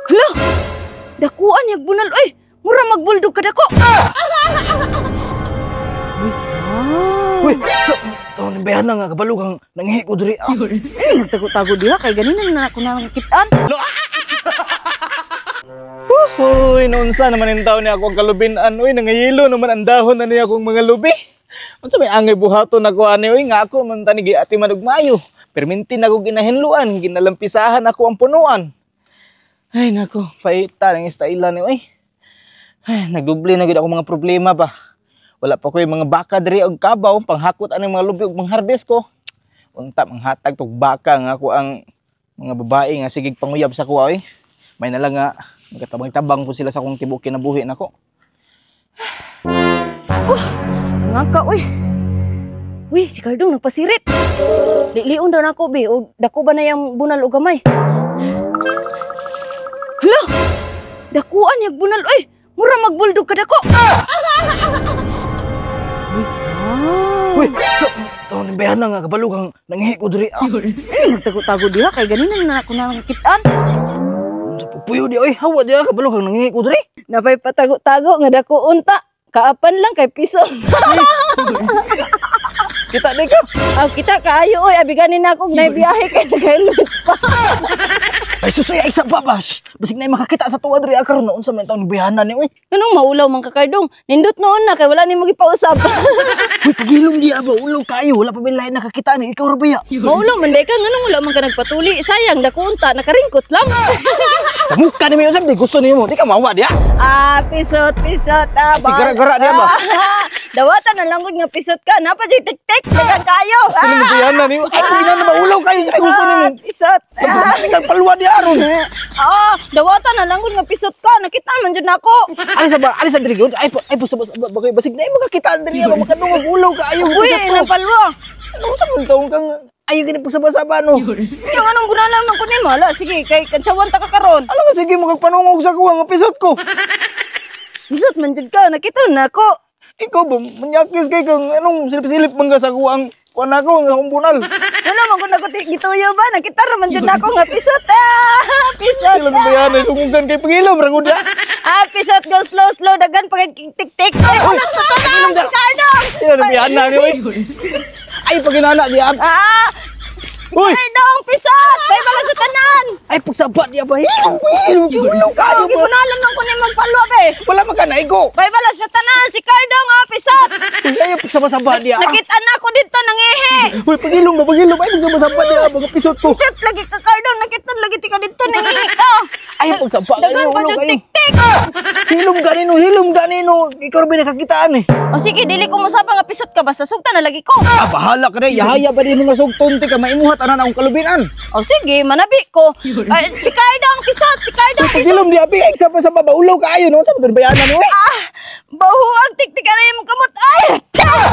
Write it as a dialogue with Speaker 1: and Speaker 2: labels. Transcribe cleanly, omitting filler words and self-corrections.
Speaker 1: Hala! Dakuan yag bunal oy. Mura magbuldog ka dako. Uy, ah.
Speaker 2: Uy, so, taon ni bayan nga kabalo kang nanghi ko diri. Ah.
Speaker 1: Eh, nagtago-tago diha kay ganina na ako nakitaan.
Speaker 2: Uy, noon sa naman yung taon niya akong kalubinan. Uy, nangayilo naman ang dahon na niya akong mga lubi. Unsa may angay buhaton ako ani uy nga ako man tani giati man og maayo. Perminti na ko ginahinluan, ginalampisahan ako ang punuan. Ay nako, paita ng istailan ni uy. Ay, nagdoble na gid ako mga problema ba. Wala pa ko yung mga baka diri og kabaw, panghakot ani mga lubi og mangharvest ko. Unta manghatag tog baka nga ako ang mga babae nga sigig panguyab sa kuha oy. May na lang nga magkatabang-tabang po sila sa akong tibuok kinabuhi nako.
Speaker 1: Nga ka uy. Uy, si Cardong nagpasirit. Lilion daw nako bi o dako ba na yang bunal og gamay? Hala! Dakuan yag bunal oy. Mura magbuldog ka dako. Uy, ah.
Speaker 2: Uy, so, taon ni bayan nga kabalo kang nanghi ko diri. Ah.
Speaker 1: Eh, nagtago-tago diha kay ganina na ako nakitaan.
Speaker 2: Sa pupuyo di oy, hawa di kabalo kang nanghi ko diri.
Speaker 1: Napay patago-tago nga dako unta. Kaapan lang kay piso.
Speaker 2: Kita di ka.
Speaker 1: Aw kita kaayo oy, abi ganin na akong naibiyahe kay nagailot pa.
Speaker 2: Ay susuy ay sa baba. Basig na makakita sa tuwa diri karon unsa man taon ni bayana ni oy.
Speaker 1: Anong maulaw man ka, Cardong? Nindot noon na kay wala nimo gipausap.
Speaker 2: Uy, pagilom di ba ulo kayo, wala pa may lain nakakita ni ikaw ra ba ya?
Speaker 1: Maulaw man day ka, nganong wala man ka nagpatuli? Sayang dako unta, nakaringkot lang.
Speaker 2: Sa muka ni may usab di gusto nimo, di ka mawa diya.
Speaker 1: Ah, pisot, pisot. Ah,
Speaker 2: Ay, si gara-gara diya ba?
Speaker 1: Dawatan na lang gud nga pisot ka. Napa jud tik-tik, dagan kayo.
Speaker 2: Gusto nimo bayana ni. Ay pag na maulaw kayo, ay gusto nimo.
Speaker 1: Pisot. Ah.
Speaker 2: Pag kang palwa di aron.
Speaker 1: Oo, dawatan na lang gud nga pisot ka. Nakita man jud nako.
Speaker 2: Ali sa ba, ali sa diri gud. Ay ay sa bagay basig na makakita diri ba makadungog ulaw kaayo.
Speaker 1: Uy, napalwa.
Speaker 2: Ano sa mong taon kang ayaw gini pagsaba-saba no?
Speaker 1: Yung anong bunalan man ko nimo? Hala, sige, kay kantsawan ta ka karon.
Speaker 2: Ano nga sige magpanungog sa kuha nga pisot ko.
Speaker 1: Pisot man jud ka, nakita na ako.
Speaker 2: Ikaw ba manyakis kay kang anong silip-silip man ka sa kuha ang kuha na ako ang akong bunal.
Speaker 1: Wala man ko nako gituyo ba? Nakita ra man jud nako nga pisot. Ah, pisot.
Speaker 2: Sila bayan ay sungugan kay pangilom ra gud.
Speaker 1: Ah, pisot go slow slow dagan pa kay tik-tik. Ay, wala sa tanan. Ricardo.
Speaker 2: Sila na bayan na ni oy. Ay paginana diya.
Speaker 1: Ah, si
Speaker 2: Uy!
Speaker 1: Cardong pisot. Bay bala sa tanan.
Speaker 2: Ay pagsaba diya ba hilom hilom hilom kayo
Speaker 1: Oh,
Speaker 2: ba.
Speaker 1: gibunalan man ko ni magpalwa be.
Speaker 2: Wala man ka naigo.
Speaker 1: Bay bala sa tanan si Cardong ah, pisot.
Speaker 2: Ay pagsaba-saba diya.
Speaker 1: Nakita na ako dito nangihi.
Speaker 2: Uy pangilom ba pangilom ay pagsaba-saba diya mga pisot ko.
Speaker 1: Pisot lagi ka Cardong, nakita lagi ti ka dito nangihi ka.
Speaker 2: Ay pagsaba
Speaker 1: Dagan
Speaker 2: kayo
Speaker 1: pa
Speaker 2: ulo
Speaker 1: jud
Speaker 2: kayo.
Speaker 1: tik-tik.
Speaker 2: Hilom ganino, hilom ganino. Ikaw ra ba nakakitaan eh.
Speaker 1: O sige, dili ko mosaba nga pisot ka basta sugta na lagi ko.
Speaker 2: Ah, bahala ka na. Yahaya ba din mga sugton ti ka maimuhat anan akong kalubinan.
Speaker 1: O sige, manabi ko. Ay, si Cardong pisot, si Cardong pisot.
Speaker 2: Pagilom di abi ay sa sa baulaw kaayo no sa bayanan mo eh.
Speaker 1: Ah, bahuag tik-tik na imong kamot. Ay! Ah!